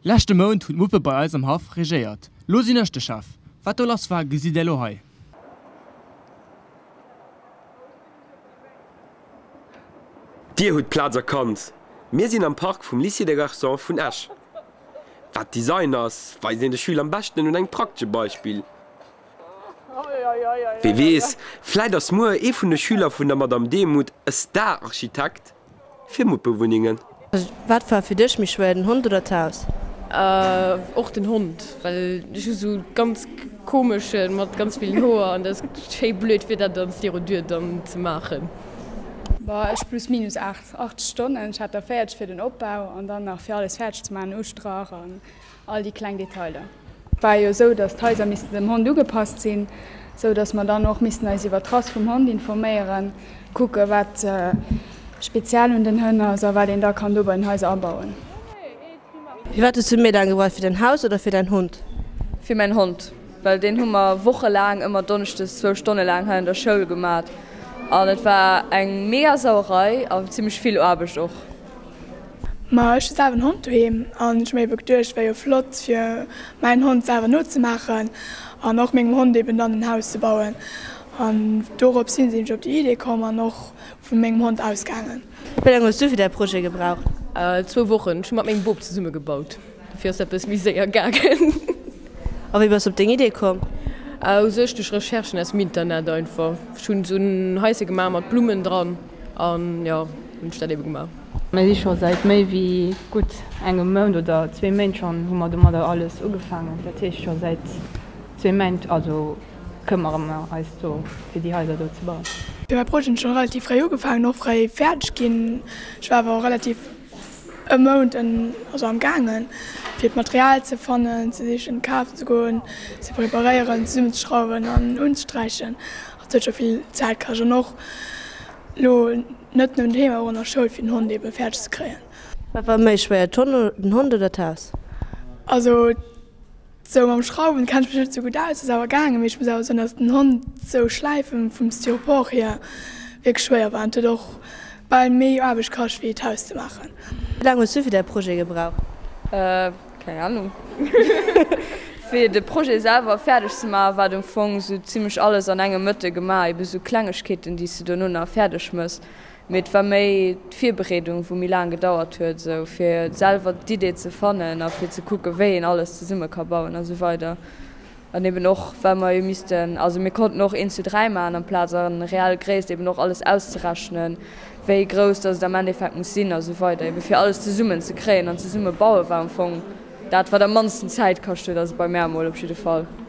Leschte Mount hunn d'Muppe bei eis am Haff regéiert. Lo sinn ech de Chef. Wat do lass war, gesitt där lo hei. Dir hutt d'Plaz erkannt, mir sinn am Park vum Lycée des Garçons vun Esch. Wat Design ass, weist een de Schüler am beschten un engem praktesche Beispill. Wee weess, vläit ass muer ee vun de Schüler vun der Madame Demuth e Star-Architekt fir Muppewunnengen. Wat war fir dech méi schwéier, den Hond oder d'Haus? Och den Hond, well ech hu sou ganz komeschen mat ganz villen Hoer an dat ass schéi blöd fir dat dann viru Dier dann ze maachen. Boah, ech plus minus 8, 8 Stonnen. Ech hat der 40 fir den Opbau an dann nach fir alles fäerdeg ze maachen, Ustrach an all déi kleng Detailer. Et war jo esou, dass d'Haiser missten dem Hond ugepasst sinn, esou dass mer dann och missten eis iwwer d'Rass vum Hond informéieren, kucke wat speziell un den Hënn ass a wat een da kann do bei den Haiser abauen. Firwat hues du méi laang gebraucht, fir däin Haus oder fir däin Hond? Fir mäin Hond, well deen hu mer wochelaang ëmmer donneschdes zwou Stonne laang hei an der Schoul gemat an et war eng mega Sauerei a zimmlech vill Aarbecht och. Ma ech hu selwer en Hond doheem an ech hu mir ebe geduecht, et wär jo flott fir mäin Hond selwer nozemaachen an och mengem Hond eben dann en Haus ze bauen. An dorops hin sinn ech op déi Idee komm an och vu mengem Hond ausgaangen. Wéi laang hues du fir däi Projet gebraucht? Zwou Wochen. Ech hu mat mengem Bop zesumme gebaut, dofir ass dat bësse méi séier gaangen. A wéi bass du op deng Idee komm? U sech duerch Recherchen aus dem Internet einfach. Ech hunn esou en Haische gemaach mat Blummen dran an jo, hunn ech dat ebe gemaach. Mir si scho säit méi wéi gutt engem Mount oder zwee Méint schonn, hu mer domadder alles ugefaangen. Dat heescht scho säit zwee Méint, also këmmere mer eis do fir déi Haiser do ze bauen. Fir mäi Projet hunn ech schonn relativ fréi ugefaangen, och fréi fäerdeg ginn. Ech war awer och relativ e Mount also am gaangen, fir d'Material ze fannen, ze sichen, kafen ze goen, ze preparéieren, zesummenzeschrauwen an unzesträichen. Dat huet scho vill Zäit kascht an och lo net nëmmen doheem, awer och an der Schoul fir den Hond ebe fäerdeg ze kréien. Wat war méi schwéier, den Hond oder d'Haus? Also sou mam Schrauwen kenn ech mech net sou gutt aus, ass awer gaangen, mee ech muss awer soen, dass den Hond sou schläifen vum Styropor hier wierklech schwéier war an et huet och bal méi Aarbecht kascht wéi d'Haus ze maachen. Wéi laang hues du fir däi Projet gebraucht? Keng Ahnung. Fir de Projet selwer fäerdeg ze maachen, war am Fong sou zimlech alles an engem Mëtte gemaach, ebe sou Klengegkeeten, déi s de dono nach fäerdeg mëss. Mee et war méi d'Virbereedung, wou méi laang gedauert huet, sou fir selwer d'Idee ze fannen a fir ze kucken, wéi een alles zesumme ka bauen a sou weider. An eben och, well mer jo missten, also mir konnten och een zu 3 maachen amplaz a reell Gréisst eben och alles auszerechnen, wéi grouss dass et am Endeffekt muss sinn a sou weider. Eben fir alles zesummen ze kréien an zesumme baue war am Fong dat, wat am mannsten Zäit kascht huet, also bei mär emol op jidde Fall.